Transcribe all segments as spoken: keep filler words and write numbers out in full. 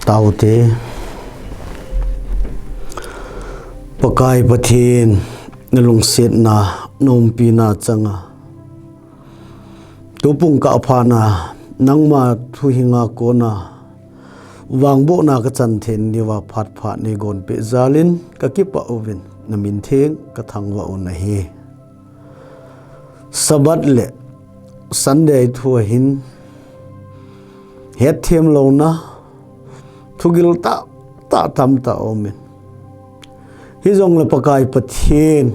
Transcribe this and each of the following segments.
Taute. Pakai Pathen, na lungsetna, na umpina changa tupung kah phat na, nangma thuhing a kona vangbohna ka chan thei diuva phat phat neigon peh jalin ka kipah uvin, na min theng ka thangvah u ahi. Sabbath le Sunday thu a hin hetthem louna, thugil tahtah tamtah aumin. Hijongle Pakai Pathen,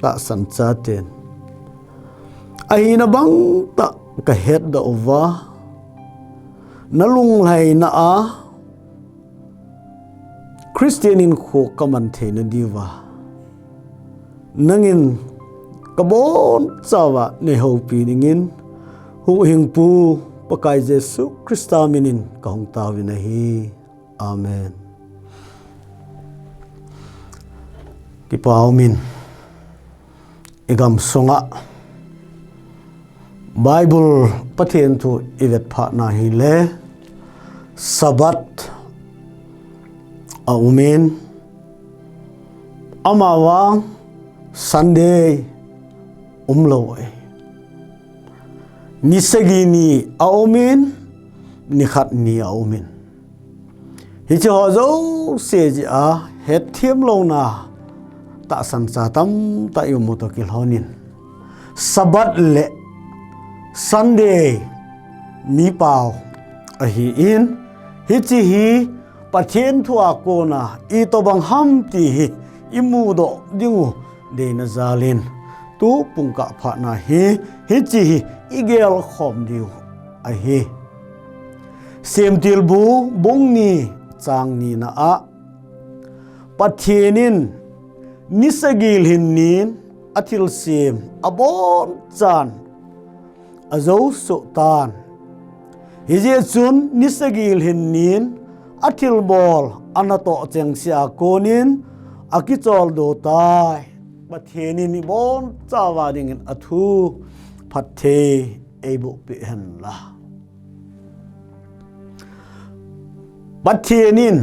tahsan chaten ahina bangtah ka hetdoh uva, na lunglhaina a Christian hinkho ka man theina diuva, nangin ka bonchauva nei houpi dingin, Huhhingpu Pakai Jesu Christa minin ka hung taovin ahi. Amen. Kipa umin. I gamsunga Bible Pathen thu i vet phat na hile, Sabbath aumin, amavang Sunday umlou ahi. Ni sagi ni aumin, ni khat ni aumin. Hiche ho jouse jeh a hetthem louna tahsan cha tamtah i um u toh kilhonin, Sabbath le Sunday mi pao ahin, hiche hi Pathen thu a kona itobang ham ti hi i mudoh diu deina jalin, tupung kah phat na hi hiche hi i gelkhom diu ahi. Semtilbu bung ni chang ni na a, Pathen in ni sagi lhin nin a thilsem abonchan ajou soh tan. Hijeh chun ni sagi lhin nin a thilbol ana toh chengse a konin a kicholdo tai. Pathen in i bonchauva dingin a thu phatthei eiboh peh hen la. Pathen in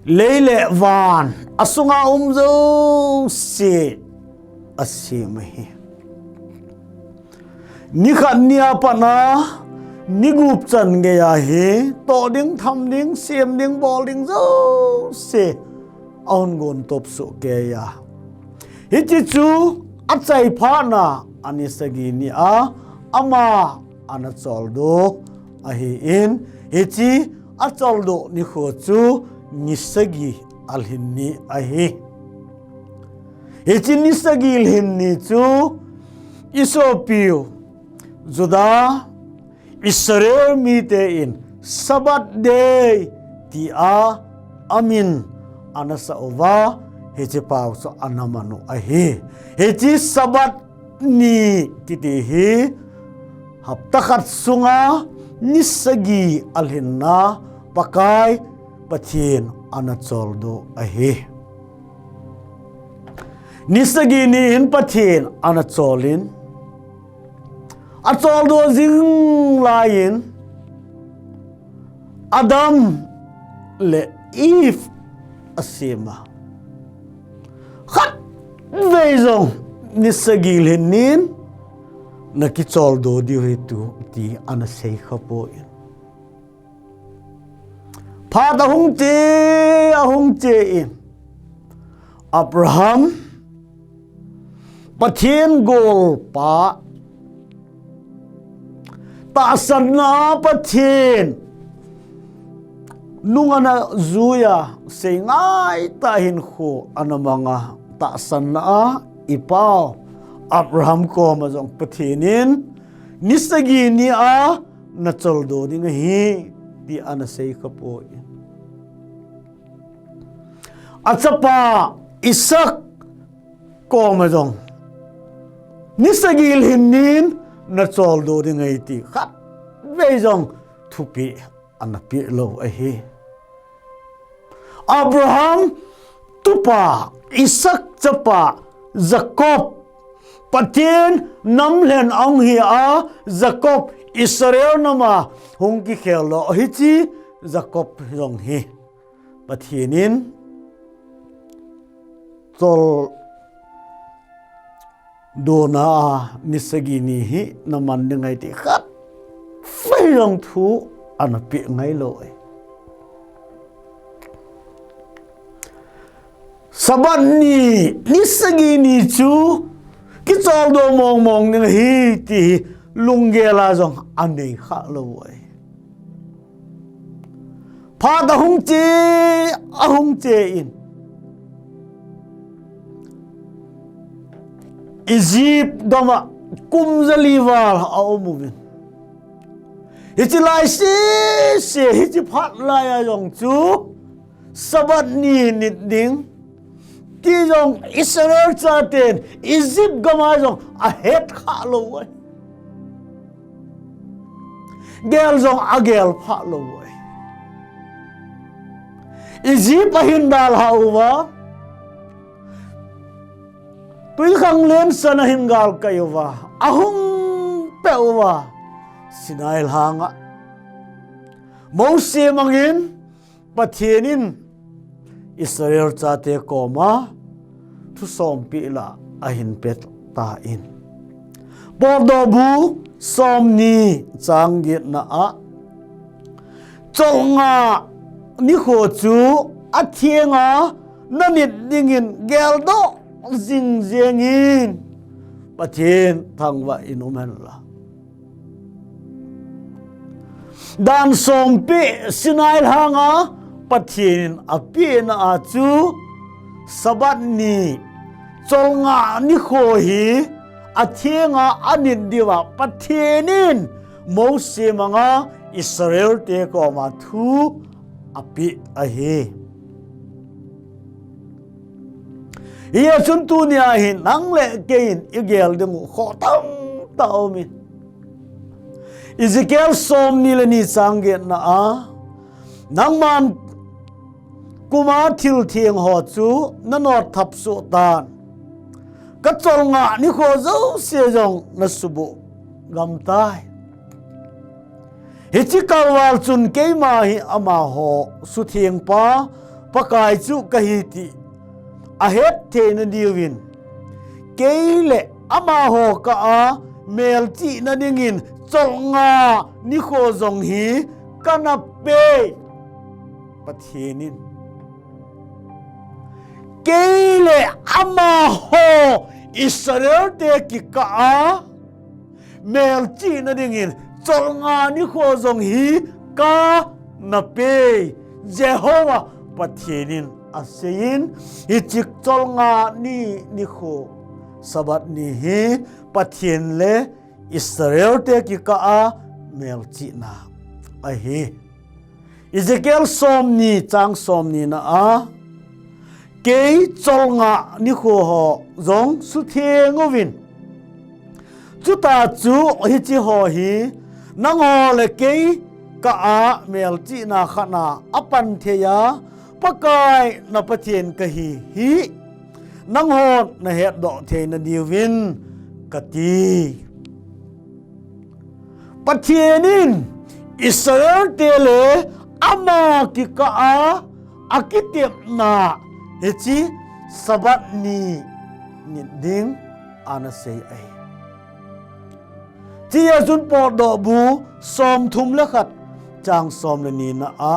lei le van, a sunga um jouse asem ahi. Ni khat ni a pat a ni gup chan gei a hi toh ding, tham ding, sem ding, bol ding jouse ahung gon top soh kei a. Hiche chu achai phat na a ni sagi ni a ama ana choldo ahin, hiche a choldo nikho chu ni sagi a lhin ni ahi. Hiche ni sagi lhin ni chu i sopiu Juda Israel mite in Sabbath day tia amin ana sah uva, hiche pau chu ana man u ahi. Hiche Sabbath ni kiti hi hapta khat sunga ni sagi a lhinna Pakai Pathen ana choldo ahi. Ni sagi ni in Pathen ana cholin, a choldo jing laiyin Adam le Eve asem a, khatvei jong ni sagi lhin nin na kicholdo diu ahi ti ana sei khapoi. Phat ahung che, ahung che in, Abraham, Pathen golpa, tahsanna Pathen nung ana juiya, seingaitah hinkho ana manga, tahsanna a i pau Abraham koma jong Pathen in ni sagi ni a na choldo ding ahi ti ana sei khapoi. A chapa Isaac koma jong ni sagi lhin nin na choldo ding ahi ti khatvei jong thupeh ana peh lou ahi. Abraham tupa, Isaac chapa, Jacob, Pathen namlhen ahung hi a, Jacob, Israel nam a hung kikhel lou ahi, hiche Jacob jong hi Pathen in chol dona a ni sagi ni hi naman ding ahi ti khat vei jong thu ana pe ngai lou e. Sabbath ni, ni sagi ni chu kicholdo mong mong ding ahi ti hi lunggel a jong anei kha lou e. Phat ahung che, ahung che in Egypt gam a kum jali val a um uvin. Hiche lai sese, hiche phat lai a jong chu Sabbath ni nit ding ti jong Israel chaten Egypt gam a jong ahet kha lou e. Gel jong agel pha lou e. Egypt ahin dalha uva, twikhanglen san ahin galkai uva, ahung peh uva, Sinai lhang a Mose mangin Pathen in Israel chate koma thusompi la ahin pe tan. Potdoh bu somni chang getna a, cholngah nikho chu athenga nanit dingin geldoh jing jengin Pathen thangvah in um hen la. Dan sompi Sinai lhang a Pathen in apehna a chu Sabbath ni cholngah nikho hi athenga anit diuva Pathen in Mose manga Israel te koma thu apeh ahi. Hijeh chun tunia hin nang le kei in igel ding u khoh tamtah aumin. Ezekiel somni le ni chang getna a, nangman kuma thil theng ho chu nanot thap soh tan, kacholngah nikho jouse jong nasuboh gam tai. Hiche kalval chun keima hi amaho suthengpa Pakai chu kahi ti ahet theina diuvin, kei le amaho kah a melchihna dingin cholngah nikho jong hi kana peh. Pathen in kei le amaho Israel te kikah a melchihna dingin cholngah nikho jong hi kana peh, Jehovah Pathen in aseiyin, hiche cholngah ni nikho Sabbath ni hi Pathen le Israel te kikah a melchihna ahi. Ezekiel somni chang somni na a, kei cholngah nikho ho jong sutheng uvin. Chuta chu hiche ho hi nangho le kei kah a melchihna khat na apan thei a, Pakai na Pathen kahi hi nanghon nahetdoh theina diuvin kati. Pathen in Israel te le ama kikah a akitepna hiche Sabbath ni nit ding ana sei ahi. Hiche a chun Potdoh bu somthum le khat chang som le ni na a,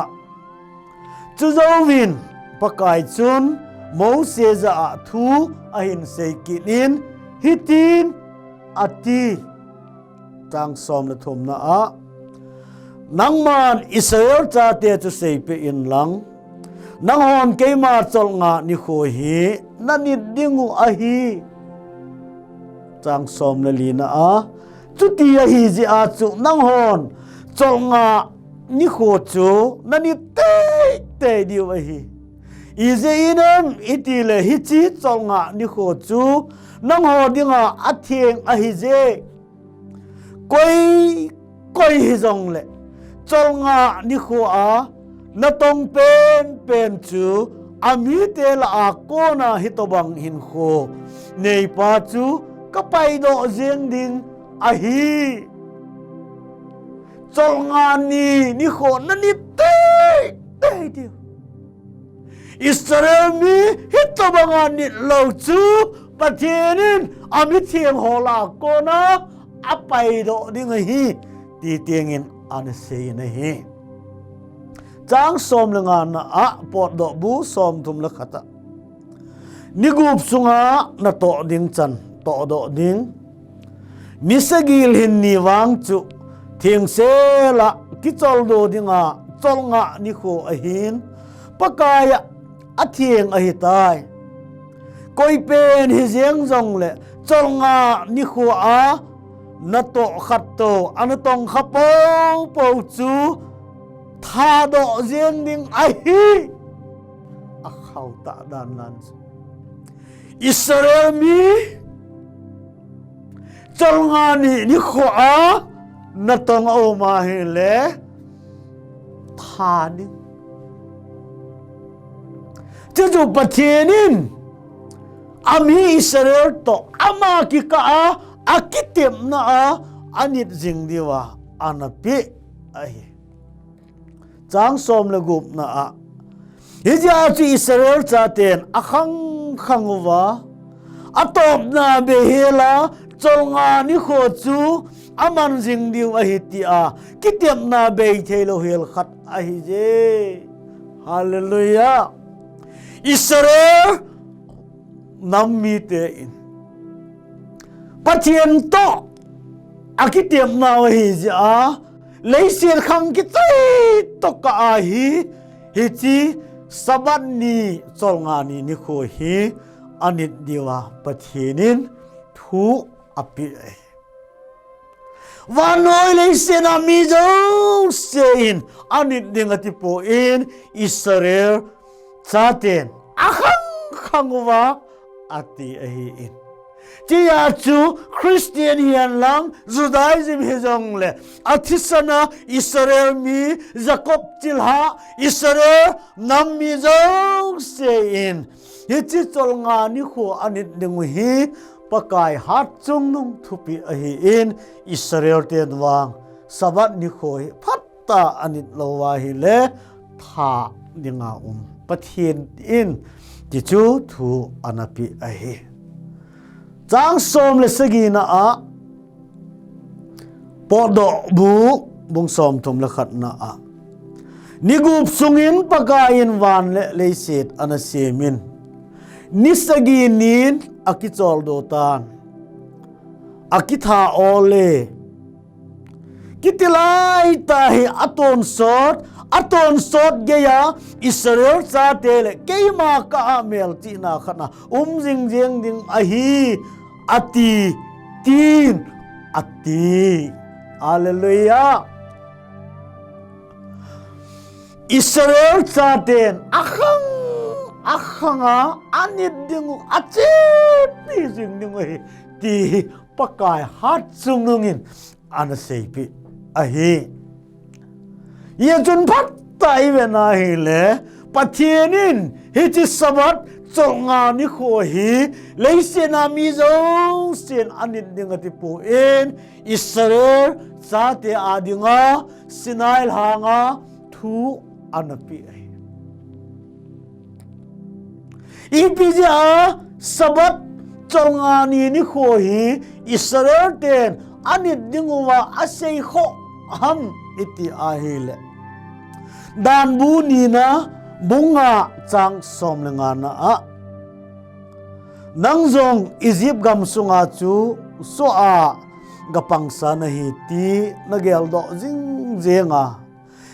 chujouvin Pakai chun Mose jah a thu ahin sei kit in, hitin ati. Chang som le thum na a, nangman Israel chate chu seipeh in lang, nanghon keima cholngah nikho hi nanit ding u ahi. Chang som le li na a, chuti ahi jeh a chu nanghon cholngah nikho chu nanit teitei diu ahi. Ijeh inem itile hiche cholngah nikho chu nangho dinga atheng ahi jeh. Koi, koi hijongle, cholngah nikho a natong penpen chu amite lah a kona hitobang hinkho neipa chu kapaidoh jeng ding ahi. Cholngah ni nikho nanit te thei diu. Israel mi hitobanga nit lou chu Pathen in amitheng ho lah a kona apaidoh ding ahi, ti tengin ana seiyin ahi. Chang som le nga na a, Potdohbu som thum le khat a, ni gup sunga natoh ding chan tohdoh ding, ni sagi lhin ni vang chu thengsel a kicholdo dinga cholngah nikho ahin, Pakai a atheng ahitai. Koi pen hijeng jongle cholngah nikho a natoh khat to, ana tong kha popo chu thadoh jeng ding ahi. Akhau tah dan nan chu, Israel mi cholngah ni nikho a natong a um ahile tha ding. Chuchu Pathen in ami Israel to ama kikah a, akitepna a, anit jing diuva ana peh ahi. Chang som le gup na a, hijeh a chu Israel chaten akhang khang uva, atopna beihel a cholngah nikho chu aman jing diu ahi tia kitepna bei theilou hel khat ahije. Hallelujah. Israel nam mite in Pathen to akitepna u ahijeh a, leiset khang kichai tokah a hi, hiche Sabbath ni cholngah ni nikho hi anit diuva Pathen in thu apeh ahi. Vannoi leiset a mi jouse in anit ding atipoi in, Israel chaten akhang khang uva ati ahin. Tia chu Christian hihen lang, Judaism hijongle, athisan a Israel mi, Jacob chilhah Israel nam mi jouse in hiche cholngah nikho anit ding u hi Pakai hatchungnung thupeh ahin, Israel ten vang Sabbath nikho hi phat ta anit lou ahile tha dinga um. Pathen in tichu thu ana peh ahi. Chang som le sagi na a, Potdohbu bung som thum le khat na a, ni gup sungin Pakai in van le leiset ana semin, ni sagi nin akicholdo tan, akitha ole. Kiti lai tah hi atonsot, atonsot geiya Israel chate le keima kah a melchihna khat a um jing jeng ding ahi, ati, tin ati. Hallelujah. Israel chaten akhang, akhang a anit ding u, achepi jing ding u ahi, ti hi Pakai hatchungnung in ana seipeh ahi. Hijeh chun phat ta i vet na hile, Pathen in hiche Sabbath cholngah nikho hi leiset a mi jousen anit ding atipoi in, Israel chate a dinga Sinai lhanga thu ana peh ahi. Ipi jeh a Sabbath cholngah ni nikho hi Israel ten anit ding uva asei khoh ham iti ahile, Danbu nina bung nga chang som le nga na a, nang jong Egypt gam sunga chu soh a gapangsa nahi ti nageldoh jing jeng a,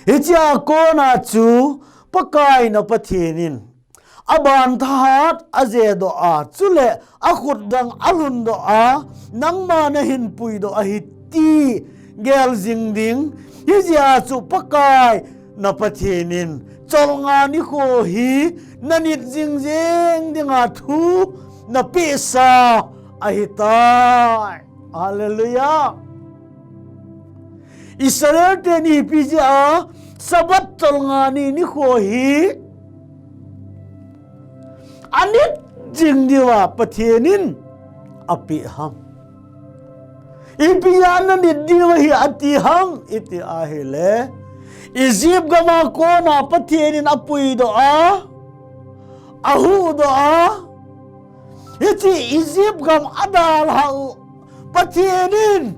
hichea kona chu Pakai na Pathen in aban thahat ajedoh a, chule akhut dang alhundoh a, nangma nahin puidoh ahi ti gel jing ding. Hijeh a chu Pakai na Pathen in cholngah nikho hi nanit jing jeng dinga thu napehsa ahitai. Hallelujah. Israel ten ipi jeh a Sabbath cholngah ni nikho hi anit jing diuva Pathen in apeh ham? Ipi jeh a nanit diu ahi ati ham iti ahile, Egypt gam a kona Pathen in apuidoh a, ahuhdoh a, hiche Egypt gam adalhah u Pathen in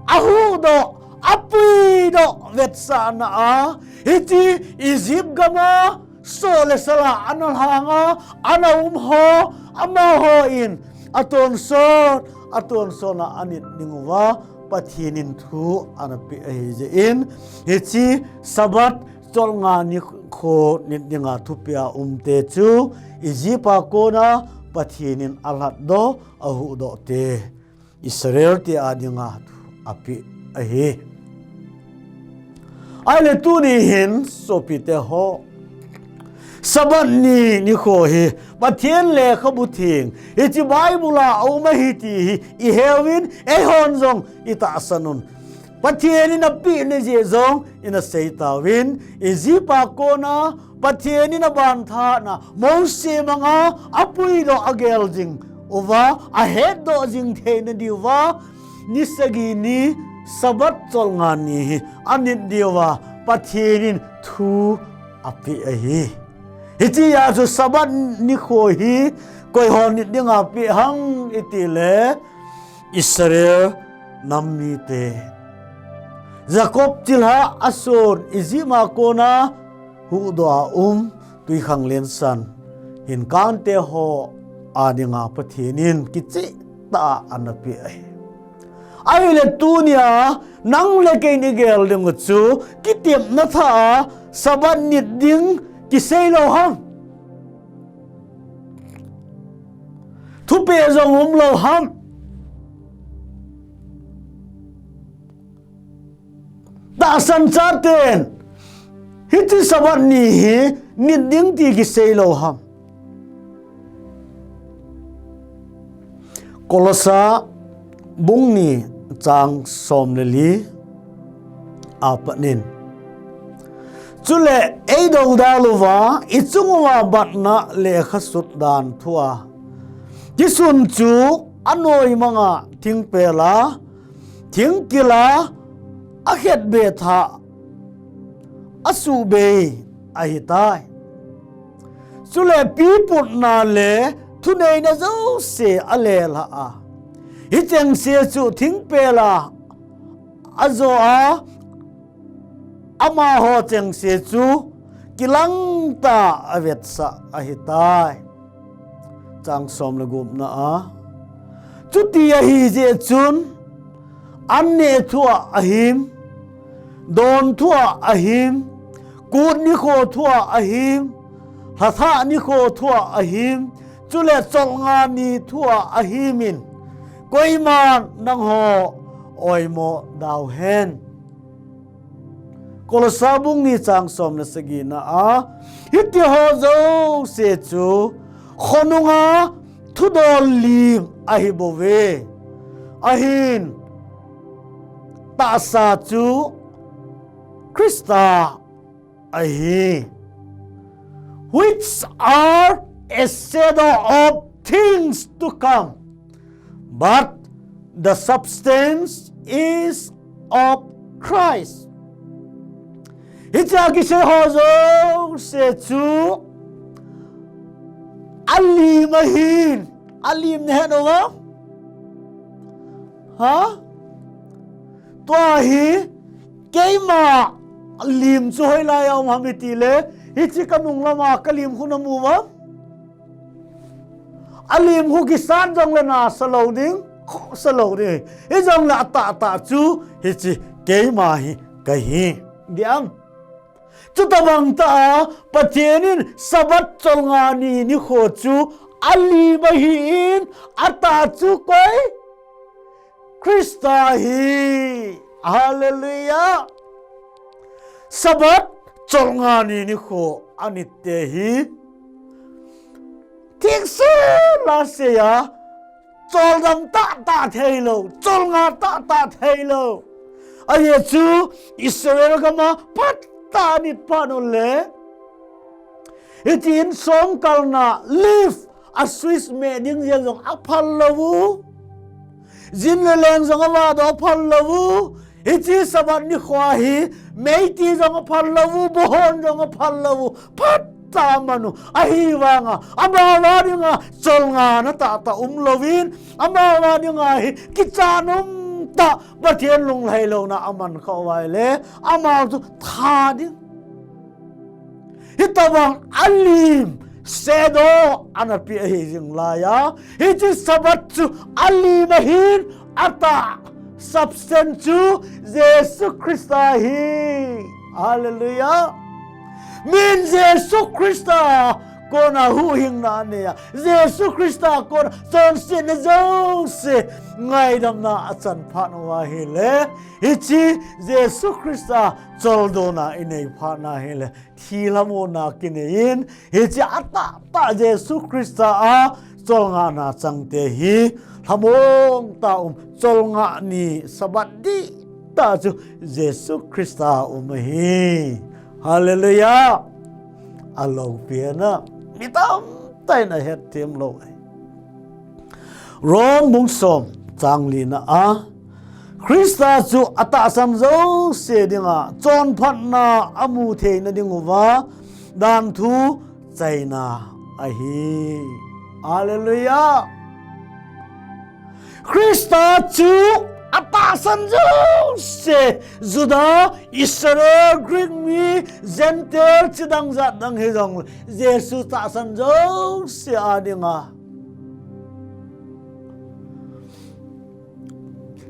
ahuhdoh, apuidoh vetsahna a, hiche Egypt gam a soh le sal a ana lhang a, ana um ho, amaho in atonsot, atonsot a anit ding uva Pathen in thu ana pe ahi jeh in, hiche Sabbath cholngah nikho nit dinga thupeh a umte chu Egypt a kona Pathen in alhatdoh, ahuhdoh te Israel te a dinga thu apeh ahi. Ahile tuni hin sopite ho, Sabbath ni nikho hi Pathen lekhabu theng, hiche Bible a aum ahi ti hi iheuvin, eihon jong itahsan un. Pathen in apeh ni jeh jong ina sei tauvin, Egypt a kona Pathen in aban thahna Mose manga apuidoh agel jing uva, ahetdoh jing theina diuva, ni sagi ni Sabbath cholngah ni hi anit diuva Pathen in thu apeh ahi. Hiche a chu Sabbath nikho hi koihon nit dinga peh ham itile Israel nam mite. Jacob chilhah a son Egypt a kona huhdoh a um twikhanglen san hinkante ho a dinga Pathen in kicheh tah a ana peh ahi. Ahile tunia nang le kei igel ding u chu kitepna thah a Sabbath nit ding kisei lou ham? Thupeh jong um lou ham? Tahsan chaten hiche Sabbath ni hi nit ding ti kisei lou ham? Kolosa bung ni chang som le li a pat in, chule eidoudal uva ichung uva batna lekha sut dan thua kisun chu anoi manga thingpel a, thingkil a, akhetbe thah asuhbei ahitai. Chule piputna le thuneina jouse alelhah a, hichengse chu thingpel a ajo a, amaho chengse chu kilangtah a avetsah ahitai. Chang som le gupna a, chuti ahi jeh chun, an neh thua ahim, don thua ahim, kut nikho thua ahim, lhathah nikho thua ahim, chule cholngah ni thua ahimin, koiman nangho oimo dauhen. Kolosa bung ni chang som le sagina a, hitiho jouse chu khonunga thudol lim ahibouve. Ahin tahsa chu Christa ahi, which are a shadow of things to come, but the substance is of Christ. Hichea kisei ho jouse chu alim ahin, alim nahet uvam? Ha? Tua hi keima lim chu hoilai a um ham itile, hiche kanung lama kalim khu namu uvam? Alim khu kisat jongle nasa lou ding, khosa lou ding. Hijongle atahtah chu hiche keima hi kahi. Diam? Chutobang tah a Pathen in Sabbath cholngah ni nikho chu alim ahin, atah chu koi? Christa ahi. Hallelujah. Sabbath cholngah ni nikho anit te hi thikse la seiya, choldam tahtah theilou, cholngah tahtah theilou. Ajeh chu Israel gama phatah anit phat uleh, hitin somkalna leaf a switch meh ding jeng jong aphal lou u. Jin le leng jong avahdoh aphal lou u. Hiche Sabbath nikho hi meiti jong aphal lou u, bohon jong aphal lou u, phatah a aman u. Ahivanga, amavang dinga cholngahna tahtah umlouvin, amavang dinga hi kichat umtah Pathen lunglhai louna aman khah uva ahile, ama chu tha ding. Hitobang alim shadow ana pe ahi jing laiya, hiche Sabbath chu alim ahin, atah substance chu Jesu Christa ahi. Hallelujah. Min Jesu Christa kona huhhingna anei a, Jesu Christa kona chonsetna jouse ngaidamna achan phat uva ahile, hiche Jesu Christa choldona inei phat na ahile, thi lhamonna kinei in, hiche atahtah Jesu Christa a cholngahna changte hi lhamong tah a um, cholngah ni Sabbath dihtah chu Jesu Christa a um ahi. Hallelujah. Aloupi na, mi tamtah in ahetthem lou ahi. Rome bung som chang lina a, Christa chu atahsan jouse dinga chonphatna amu theina dinguva danthu achaina ahi. Hallelujah. Christa chu atahsan jouse, Juda, Israel, Greek mi, Gentile, chidang jatdang hijongle, Jesu tahsan jouse a dinga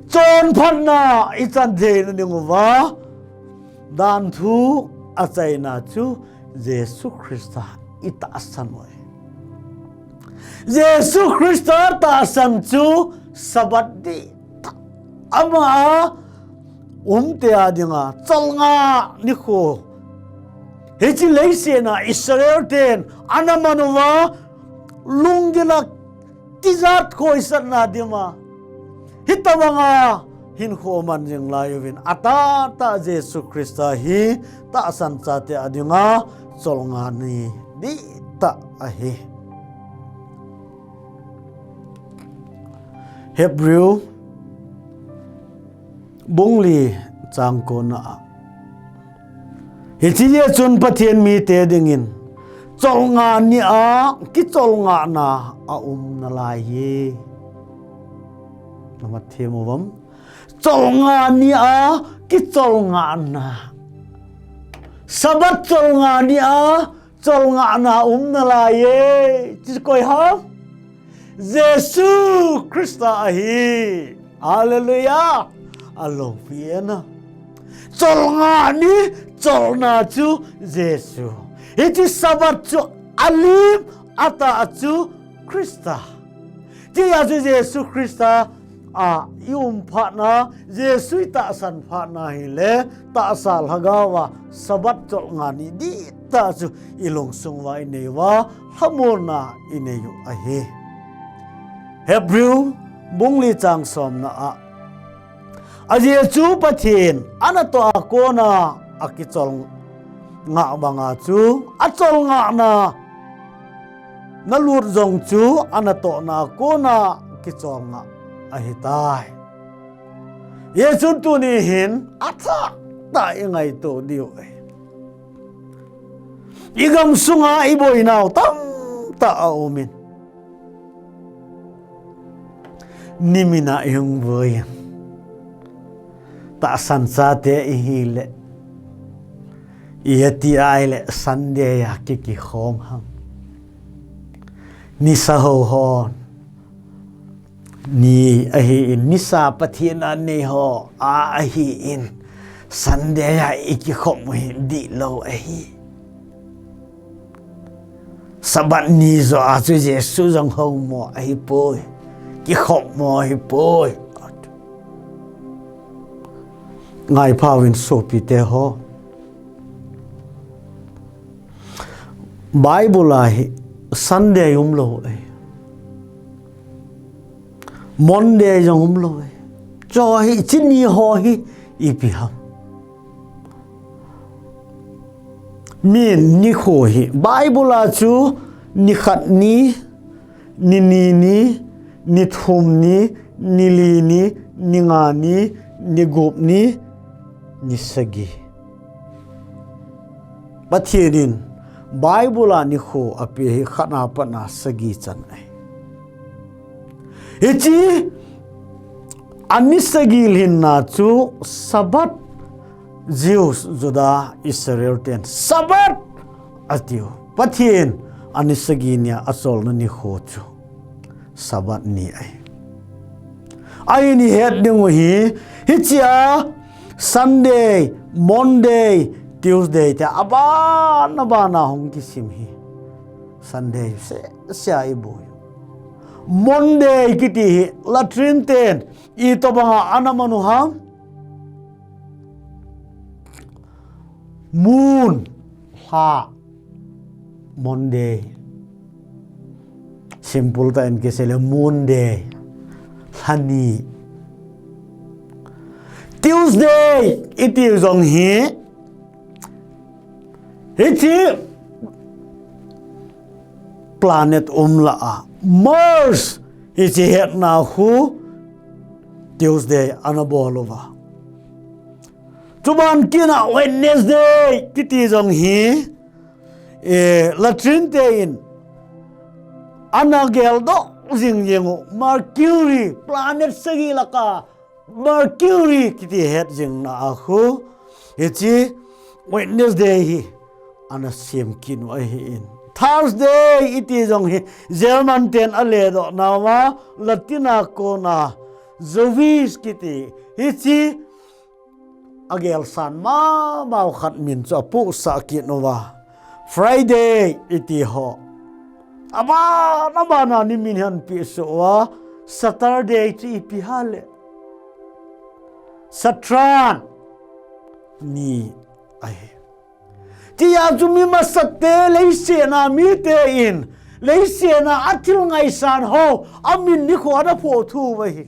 chonphatna ichan theina dinguva danthu achaina chu Jesu Christa itahsan u ahi. Jesu Christa tahsan chu Sabbath dihtah, ama a umte a dinga cholngah nikho, hiche leiset a Israel ten ana man uva, lunggil a tijat khoisatna dima, hitobanga hinkho man jing lai uvin, atahtah Jesu Christa hi tahsan chate a dinga cholngah ni dihtah ahi. Hebrew bung li chang ko na a, hiche jeh chun Pathen mite dingin cholngah ni a kicholngahna aum nalai hi. Namat them uvam? Cholngah ni a kicholngahna, Sabbath cholngah ni a cholngahna um nalai e. Hiche koi ham? Jesu Christa ahi. Hallelujah. Aloupi na, cholngah ni cholna chu Jesu. Hiche Sabbath chu alim, atah chu Christa. Hiche a chu Jesu Christa a i um phat na, Jesu i tahsan phat na hile, tahsa lhagao a Sabbath cholngah ni dihtah chu i lungsung uva i nei uva, lhamonna i nei u ahi. Hebrew bung li chang som na a, ajeh chu Pathen anatoh a kona akicholngah banga chu, acholngahna nalut jong chu anatohna a kona kicholngah ahitai. Hijeh chun tuni hin athahtah i ngaito diu ahi. I gamsunga i boinau tamtah aumin, nimin a i hung boiyin, tahsan chate i hile, i ati a ile Sunday a ki kikhom ham? Nisa hou hon ni ahin, nisa Pathen a nei ho a ahin, Sunday a i kikhom u hi dihlou ahi. Sabbath ni joh a chu Jesu jong houmo ahipoi, kikhopmo ahipoi. Ngaiphauvin sopite ho, Bible a hi Sunday umlou ahi. Monday jong umlou ahi. Chu hiche ni ho hi ipi ham? Min nikho hi Bible a chu nikhat ni, nini ni, nithum ni, nili ni, ninga ni, ni gup ni, ni sagi. Pathen in Bible a nikho ape hi khat na pat na sagi chan ahi. Hiche a ni sagi lhinna chu Sabbath, Jews, Judah, Israel ten Sabbath atiu. Pathen a ni sagi nia acholna nikho chu Sabbath ni ahi. Ahin ihet ding u hi, hiche a Sunday, Monday, Tuesday te aban aban a hung kisim hi Sunday sese a iboi. Monday kiti hi latrine ten itobang a ana man u ham? Moon, lha, Monday. Simple tah in kisei le Monday, lha ni. Tuesday iti jong hi, hiche planet um lah a Mars, hiche hetna khu Tuesday ana bol uva. Chuban kit a Wednesday kiti jong hi, eh, latrine ten ana geldoh jing jing u Mercury, planet sagi lah a Mercury kiti het jingna a khu, hiche Wednesday hi ana sem kit u ahin. Thursday iti jong hi German ten aledoh nauva, Latin a kona Jovis kiti, hiche agelsan mama u khat min chu apuhsah kit uva. Friday iti ho, aban aban a ni min hi ana pehsuh uva, Saturday chu ipi ham le Saturn ni ahi. Tia chu mi masate, leiset a mite in leiset a athil ngaisang ho amin nikho ana phoh thu uva ahi.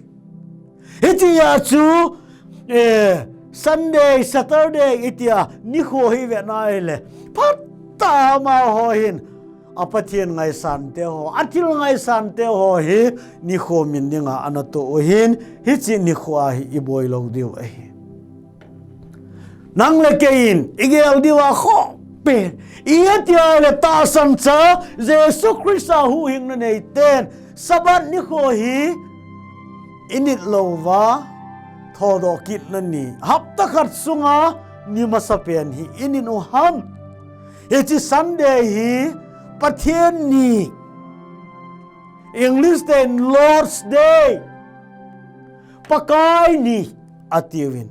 Hitia chu, eh, Sunday, Saturday itia nikho hi ve nai le, phat a amaho hin a Pathen ngaisang te ho, athil ngaisang te ho hi nikho min dinga ana toh u ahin, hiche nikho a hi iboi lou diu ahi. Nang le kei in igel diu a khoh pen, itia le tahsan cha Jesu Christa huhhingna nei ten Sabbath nikho hi init lou uva, thodoh kitna ni, hapta khat sunga ni masapen hi init u ham? Hiche Sunday hi Pathen ni, English ten Lord's Day, Pakai ni atiuvin.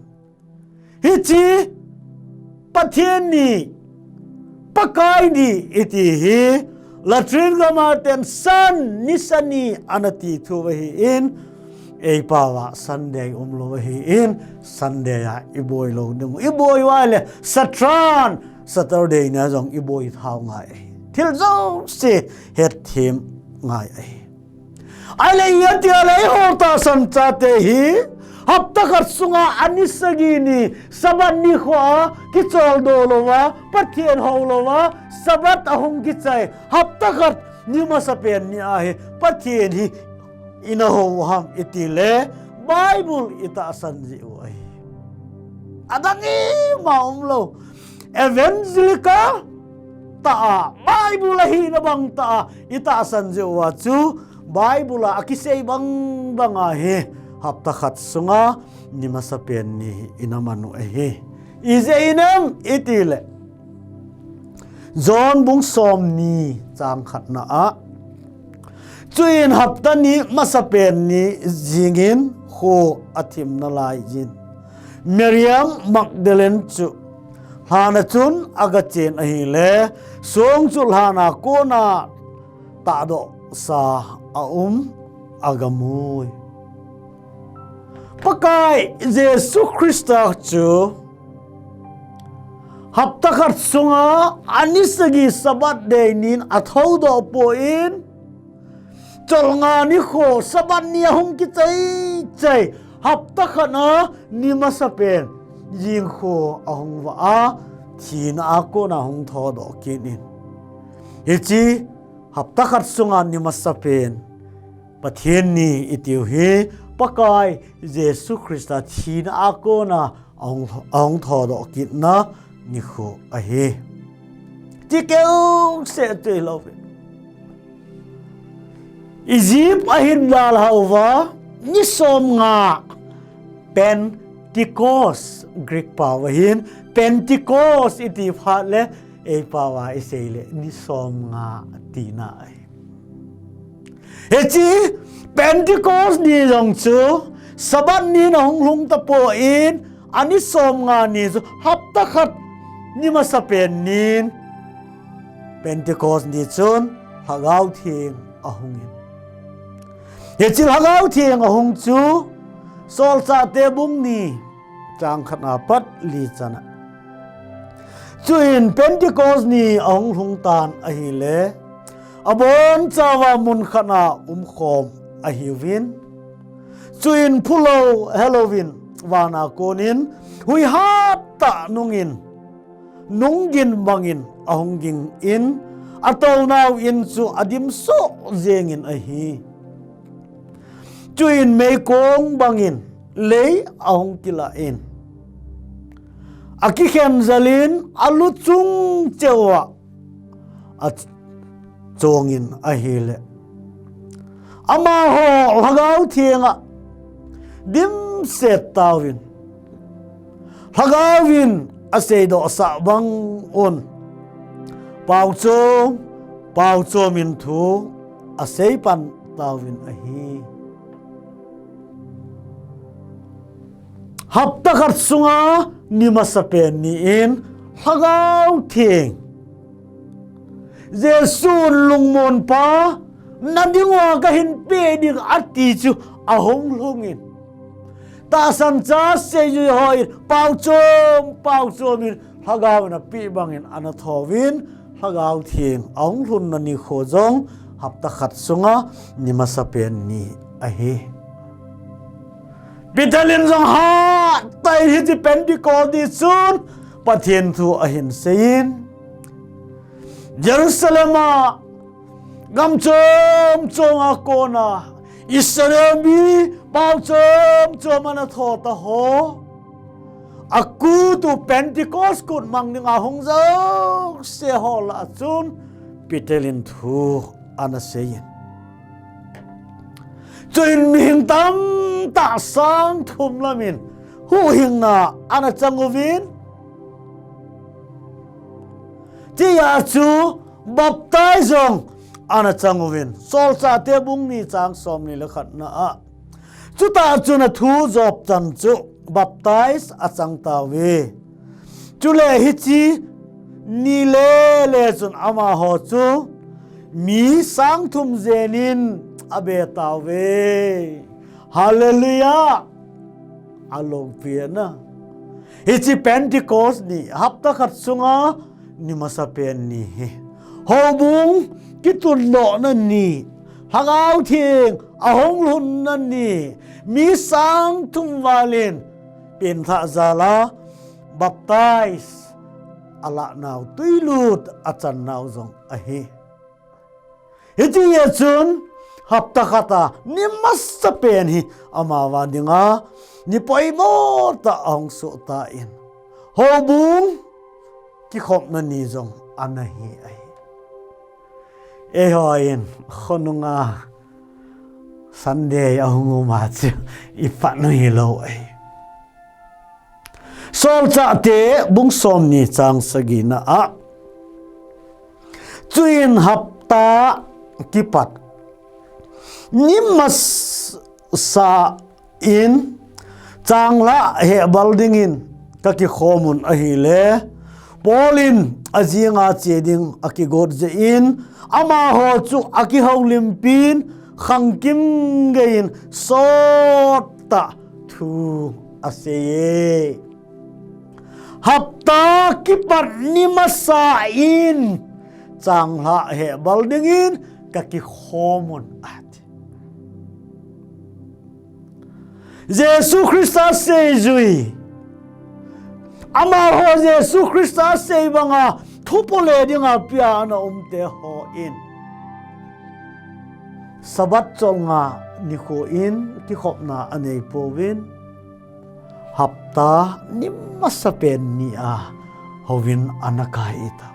Hiche Pathen ni, Pakai ni iti hi latrine gam a ten Sun, ni sa ni ana ti thu uva ahin, eipao a Sunday umlou ahin, Sunday a iboi lou ding u, iboi uva le Saturn, Saturday nia jong iboi thou ngai ahi. Thil jouse hetthem ngai ahi. Ahile itia le eiho tahsan chate hi hapta khat sunga ani sagi ni Sabbath nikho a kicholdo louva, Pathen hou louva, Sabbath ahung kichai, hapta khat ni masapen ni a hi Pathen hi ina hou u ham iti le Bible itahsan jeh u ahi. Adang ima umlou. Evangelical tah a, Bible ahina bang tah a itahsan jeh uva chu, Bible a akisei bang bang a hi hapta khat sunga ni masapen ni hi ina man u ahi. Ijeh inem iti le, John bung somni chang khatna a, chuin hapta ni masapen ni jingin kho athim nalai jin, Mariam Magdalene chu lhan a chun aga chen ahile, song chu lhan a kona tahdoh sa aum, aga mui. Pakai Jesu Christa chu hapta khat sunga ani sagi Sabbath day nin athoudoh poi, cholngah nikho Sabbath ni ahung kichai chai, hapta khat a ni masapen jing kho ahung vah a, thina a kona hung thoudoh kit in. Hiche hapta khat sunga ni masapen Pathen ni itiu hi Pakai Jesu Christa thina a kona ahung, ahung thodoh kitna nikho ahi. Ti keu seh tui lou. Egypt ahin dalhah uva, ni som nga Pentecost, Greek pao ahin, Pentecost iti phat le, ei pao a isei le, ni som nga tina ahi. Hiche Pentecost ni jong chu, Sabbath ni na hung lhung tapon, ani som nga ni chu, hapta khat ni masapen nin, Pentecost ni chun Lhagao Theng ahungin. Hiche Lhagao Theng ahung chu Solchahte bung ni chang khat na pat li chana. Chuin Pentecost ni ahung lhung tan ahile, abonchauva mun khat na umkhom ahiuvin. Chuin phulou helouvin vana konin huihat tah nungin nunggin bangin ahung gingin, atounau in chu adim soh jengin ahi. Chuin meikong bangin lei ahung kilah in, akikhen jalin alu chung cheuva achongin ahile, amaho Lhagao Thenga dimset tauvin, Lhagaovin aseidoh sah bang un, paochom, paochom in thu aseipan tauvin ahi. Hapta khat sunga ni masapen ni in Lhagao Theng, Jesun lungmonpa, nadinga kahin pe ding ati chu ahung lhungin, tahsan cha seijui hon paochom, paochom in Lhagao in api bangin ana thouvin, Lhagao Theng ahung lhunna nikho jong hapta khat sunga ni masapen ni ahi. Peter in jong hatah in hiche Pentecost ni chun Pathen thu ahin seiyin, Jerusalem a gam chom chom a kona Israel mi pao chom chom ana thou ta ho, akut u Pentecost kut mang dinga hung jouse ho lah a chun Peter in thu ana seiyin. Chuin mihing tamtah sang thum lamin huhhingna ana chang uvin, tia chu baptize jong ana chang uvin, Solchahte bung ni chang som ni le khat na a. Chutah chun athu jop chan chu baptize achang tauve. Chule hiche ni le le chun amaho chu mi sang thum jen in abe tauve. Hallelujah! Alongpi na. Hiche Pentecost ni, hapta khat sunga ni masapen ni hi. Houbung kitundohna ni, Lhagao Theng ahung lhunna ni, mi sang thum val in penthah jal a baptize alah nau, tuilut achan nau jong ahi. Hitia chun hapta khat a ni masapen hi amavang dinga ni poimo tah ahung soh tan, houbung kikhopna ni jong ana hi ahi. Eihon khonunga Sunday ahung um a chu i phat u hilou ahi. Solchahte bung som ni chang sagi na a, chuin hapta kipat ni masa in changlhah hehbal dingin ka kikhom un ahile, Paul in ajinga che ding akigot jeh in, amaho chu akihoulimpin, khangkim geiyin sot tah thu aseiye. Hapta kipat ni masa in changlhah hehbal dingin ka kikhom un ati. Jesu Christa seijui, amaho Jesu Christa sei banga thupole dinga pia ana umte hon Sabbath cholnga nikho in kikhopna anei pouvin, hapta ni masapen ni a houin ana kai ta.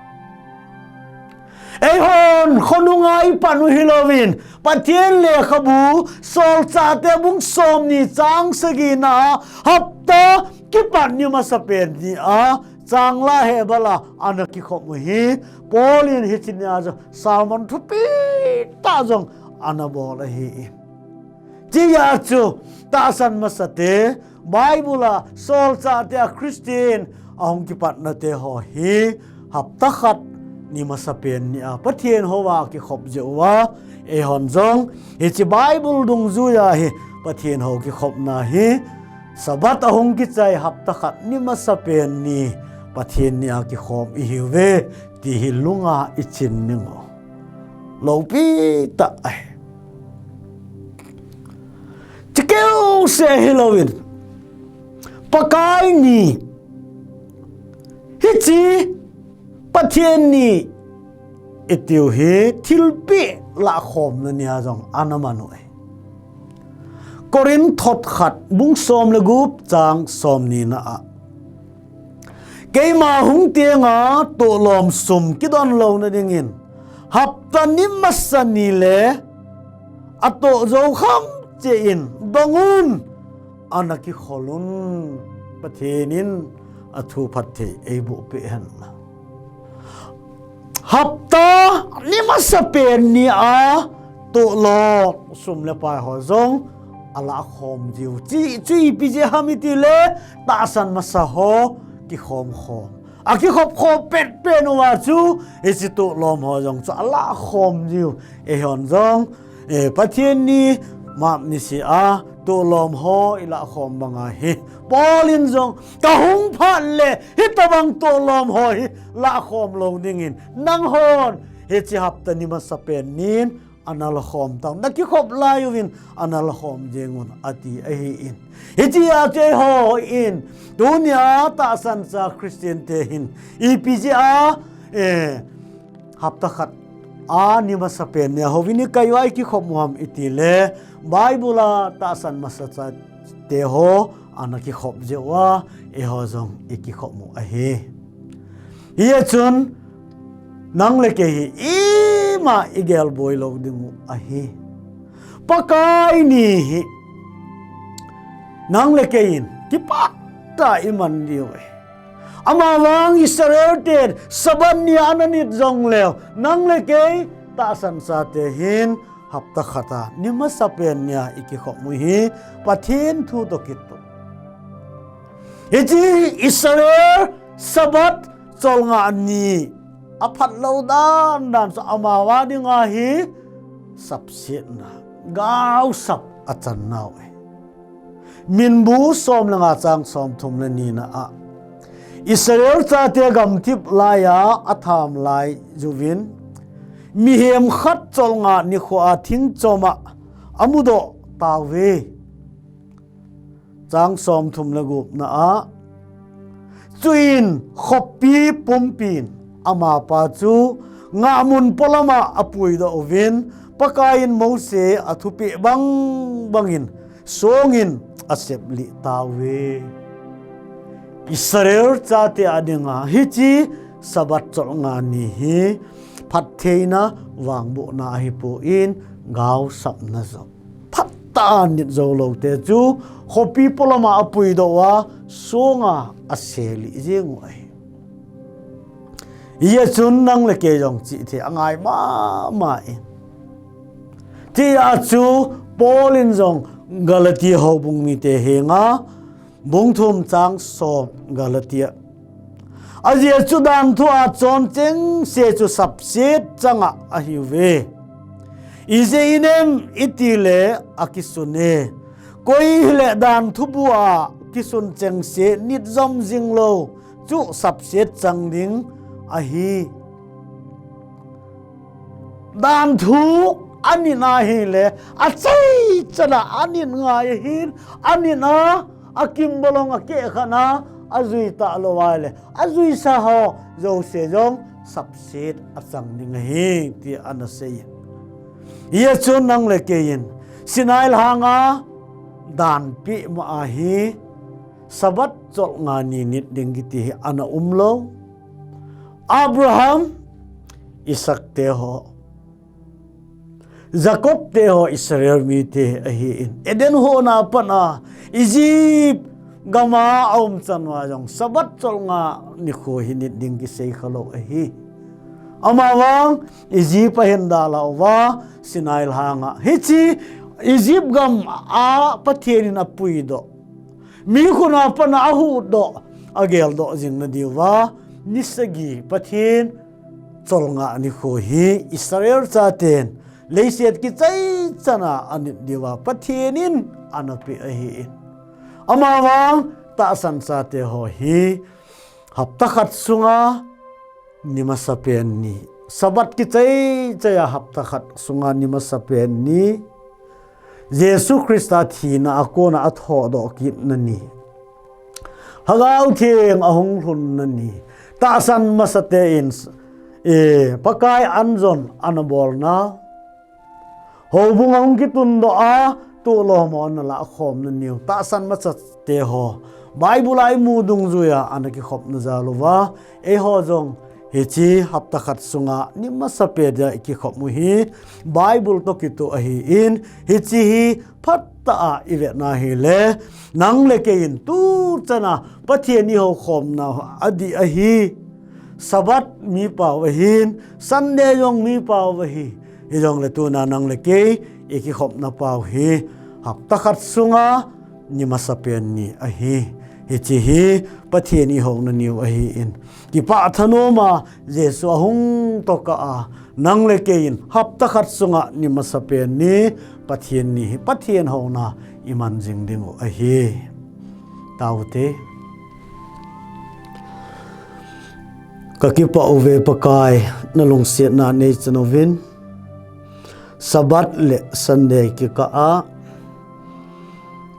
Eihon khonunga ipan u hilouvin, Pathen lekhabu Solchahte bung somni chang sagina a hapta kipat ni masapen ni a chang la hebal a ana kikhop u hi Paul in hiche nia jong sermon thupi tah jong ana bol ahi. Tia chu tahsan masate, Bible a Solchahte a Christian ahung kipatnate ho hi hapta khat ni masapen ni a Pathen houva kikhop jeh uva, eihon jong hiche Bible dungjuia hi Pathen hou kikhopna hi Sabbath ahung kichai hapta khat ni masapen ni Pathen ni a kikhom ihiuve ti hi lunga ichin ningu. Loupi tah ahi. Chikeu se hilouvin, Pakai ni, hiche Pathen ni itiu hi thilpeh lahkhomna nia jong ana man u ahi. Corinth thot khat bung som le gup chang somni na a, keima hung tenga tohlom sum kidon louna dingin hapta ni masa ni le atoh jou kham cheh in dong un, ana kikhol un, Pathen in athu phatthei eiboh peh hen. Hapta ni masapen ni a tohlom sum le pai ho jong alahkhom jiu. Chi, chu ipi jeh ham itile tahsan masa ho kikhom khom. Akikhop khom petpen uva chu hiche tohlom ho jong chu alahkhom jiu. Eihon jong, eh, Pathen ni map ni se a tohlom ho ilahkhom banga hi Paul in jong kahung phat le hitobang tohlom ho hi lahkhom lou dingin nanghon hiche hapta ni masapen nin ana lahkhom tau, nakikhop lai uvin ana lahkhom jeng un ati ahi in. Hitia chu eihon tunia tahsan cha Christian te hin ipi jeh a, eh, hapta khat a ni masapen nia houin ikai uva ikikhop u ham itile Bible a tahsan masa chate ho ana kikhop jeh uva eiho jong ikikhop u ahi. Hijeh chun nang le kei hi ima igel boi lou dingu ahi. Pakai ni hi nang le kei in kipat tah a iman diu ahi. Amavang Israel ten Sabbath ni a ana nit jongleu, nang le kei tahsan chate hin hapta khat a ni masapen nia ikikhop u hi Pathen thu toh kitoh. Hiche Israel Sabbath cholngah ni aphat lou dan dan chu amavang dinga hi sapsetna, gaosap achan nau ahi. Minbu som le nga chang som thum le ni na a, Israel chate gamthip laiya atham lai uvin mihem khat cholngah nikho a thing chom a amudoh tauve. Chang som thum le gup na a, chuin khopi pumpin amapa chu ngahmun polam a apuidoh uvin, Pakai in Mose athupeh bang bangin songin aseplih tauve. Israel chate a dinga hiche Sabbath cholngah ni hi phattheina vangbohna ahipon gaosapna jong phat tah a nit jou lou te chu khopi polam a apuidoh uva songa aselih jeng u ahi. Hijeh chun nang le kei jong chihthei angai mama in. Tia chu Paul in jong Galati houbung mite henga bung thum chang som Galati a, ajeh chu danthu a chon chengse chu sapset changa ahiuve. Ijeh inem itile akisun e. Koi hile danthu bu a kisun chengse nit jom jing lou chu sapset chang ding ahi. Danthu anit ahile achaichan a anit ngai ahin, anit a, akimbolong akehkhat a, ajui talou ahile ajuisa ho jouse jong sapset achang ding ahi ti ana sei. Hijeh chun nang le kei in Sinai lhanga danpeh ma ahi, Sabbath cholngah ni nit ding kiti hi ana umlou. Abraham, Isaac te ho, Jacob te ho Israel mite ahin, Eden hon a pat a Egypt gama aum chan uva jong Sabbath cholngah nikho hi nit ding kisei khalou ahi. Amavang Egypt a hin dalhah uva, Sinai lhanga. Hiche Egypt gam a Pathen in apuidoh, mi khut a pat a ahuhdoh, ageldoh jing nadiuva, ni sagi Pathen cholngah nikho hi Israel chaten leiset kichai chan a anit diuva Pathen in anapeh ahin. Amavang tahsan chate ho hi hapta khat sunga ni masapen ni, Sabbath kichai chai a hapta khat sunga ni masapen ni, Jesu Christa thina a kona athodoh kitna ni, Lhagao Theng ahung lhunna ni, tahsan masate in, eh, Pakai anjon anabolna, houbung ahung kitundoh a, tuhlom ho analah khomna niu, tahsan masate ho Bible a imu dungjuiya ana kikhopna jal uva, eiho jong hiche hapta khat sunga ni masapen dia ikikhop u hi Bible toh kitoh ahin, hiche hi phatah a ivetna hile, nang le kei in tuchan a Pathen ihoukhomna adih ahi. Sabbath mi pau ahin, Sunday jong mi pau ahi. Hijongle tuna nang le kei ikikhopna pau hi hapta khat sunga ni masapen ni ahi. Hiche hi Pathen ihouna niu ahin, kipah thanom a Jesu ahung tokah a, nang le kei in hapta khat sunga ni masapen ni, Pathen ni hi Pathen houna iman jing diu ahi. Taute. Kakipah uve Pakai, nalungsetna neichan uvin, Sabbath le Sunday kikah a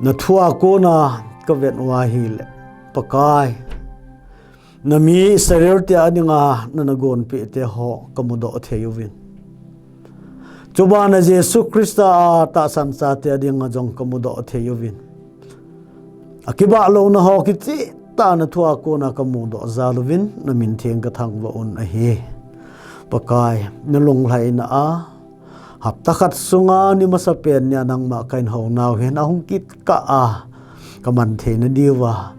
nathua kona kavet u ahile, Pakai, nami Israel te adinga nanagonpeh te ho kamudoh thei uvin, chubana Jesu Christa a tahsan chate adinga jong kamudoh thei uvin, akibah louna ho kicheh tah a nathua kona kamudoh jal uvin, namin theng kathangvah un ahi. Pakai, nalunglhaina a hapta khat sunga ni masapen nia nangma kahin hounau hin ahung kit kah a kaman theina diuva,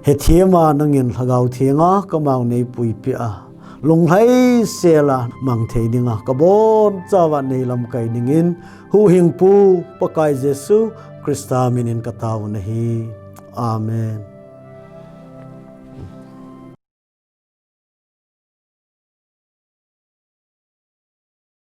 hethem a nangin Lhagao Theng a kamau neipuipeh a, lunglhaisel a mang thei dinga kabonchauva neilamkai dingin, Huhhingpu Pakai Jesu Christa minin kataovin ahi. Amen.